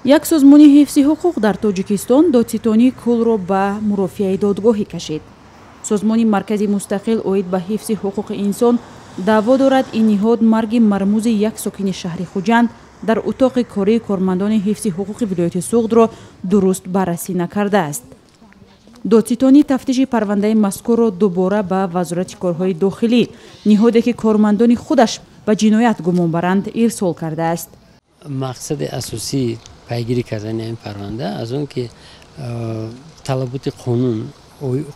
Як созмони ҳифзи ҳуқуқ дар Тоҷикистон додситонии куллро ба мурофиаи додгоҳӣ кашид. Созмони Маркази мустақил оид ба ҳифзи ҳуқуқи инсон даъво дорад, ин ниҳод марги мармузи як сокини шаҳри Хуҷанд дар утоқи кории кормандони ҳифзи ҳуқуқи вилояти Суғдро дуруст баррасӣ накардааст. Додситонӣ тафтиши парвандаи мазкурро дубора ба Вазорати корҳои дохилӣ, ниҳоде ки кормандони худаш ба ҷиноят гумонбаранд, ирсол кардааст. Мақсади асосии пайгирӣ кардани ин парванда аз он ки талаботи қонун,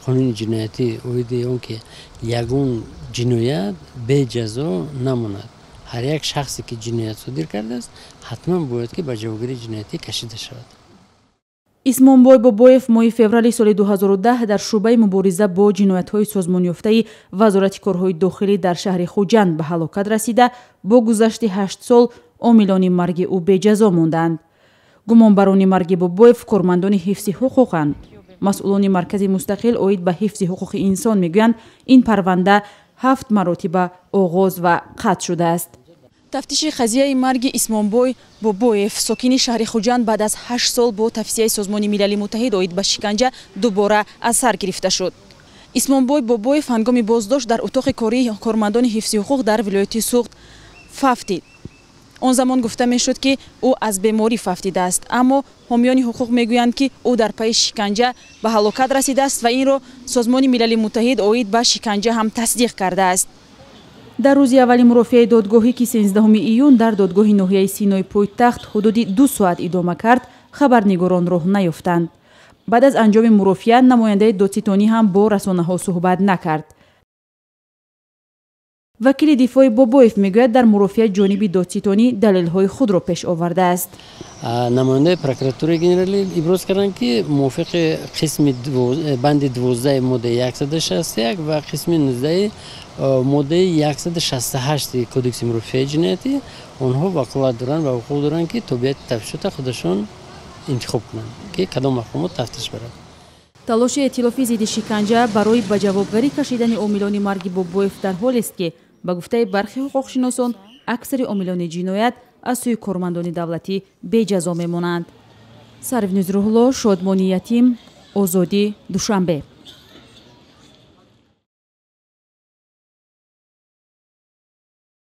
қонуни ҷиноятӣ оиди он ки ягон ҷиноят беҷазо намонад. Ҳар як шахсе ки ҷиноят содир кардааст, ҳатман бояд ки ба ҷавобгарии ҷиноятӣ кашида шавад. Исмонбой Бобоев моҳи феврали соли 2010 дар шӯъбаи мубориза бо ҷиноятҳои созмонёфтаи Вазорати корҳои дохилӣ дар шаҳри Хуҷанд ба ҳалокат расида, бо гузашти 8 сол омилони марги ӯ беҷазо монданд. Гумонбарони марги Бобоев кормандони ҳифзи ҳуқуқанд. Масъулони Маркази мустақил оид ба ҳифзи ҳуқуқи инсон мегӯянд, ин парванда ҳафт маротиба оғоз ва қатъ шудааст. Тафтиши қазияи марги Исмонбой Бобоев, сокини шаҳри Хуҷанд, баъд аз 8 сол бо тавсияи Созмони Милали Муттаҳид оид ба шиканҷа дубора аз сар гирифта шуд. Исмонбой Бобоев ҳангоми боздошт дар утоқи кории кормандони ҳифзи ҳуқуқ дар вилояти Суғд фавтид. Он замон гуфта мешуд, ки ӯ аз беморӣ фавтидааст, аммо ҳомиёни ҳуқуқ мегӯянд, ки ӯ дар пайи шиканҷа ба ҳалокат расидааст ва инро Созмони Милали Муттаҳид оид ба шиканҷа ҳам тасдиқ кардааст. Дар рӯзи аввали мурофиаи додгоҳӣ, ки 13 июн дар додгоҳи ноҳияи Синои пойтахт ҳудуди 2 соат идома кард, хабарнигорон роҳ наёфтанд. Баъд аз анҷоми мурофиа намояндаи додситонӣ ҳам бо расонаҳо суҳбат накард. Вакили дифои Бобоев мегӯяд, дар мурофиа ҷониби додситонӣ далелҳои худро пеш овардааст. Намояндаи Прокуратураи генералӣ иброз карданд, ки мувофиқи қисми банди 12 моддаи 161 ва қисми 19 моддаи 168 Кодекси мурофиаи ҷиноятӣ онҳо ваколат доранд ва ҳуқуқ доранд, ки тобеияти тафтишота худашон интихоб кунанд, ки кадом мақомот тафтиш барад. Талоши Эътилофи зидди шиканҷа барои ба ҷавобгарӣ кашидани омилони марги Бобоев дар ҳолест, ки ба гуфтаи бархи ҳуқуқшиносон, аксари омилони ҷиноят аз сӯи кормандони давлатӣ беҷазо мемонанд. Сарвнуз Рӯҳло, Шодмони Ятим, Озодӣ, Душанбе.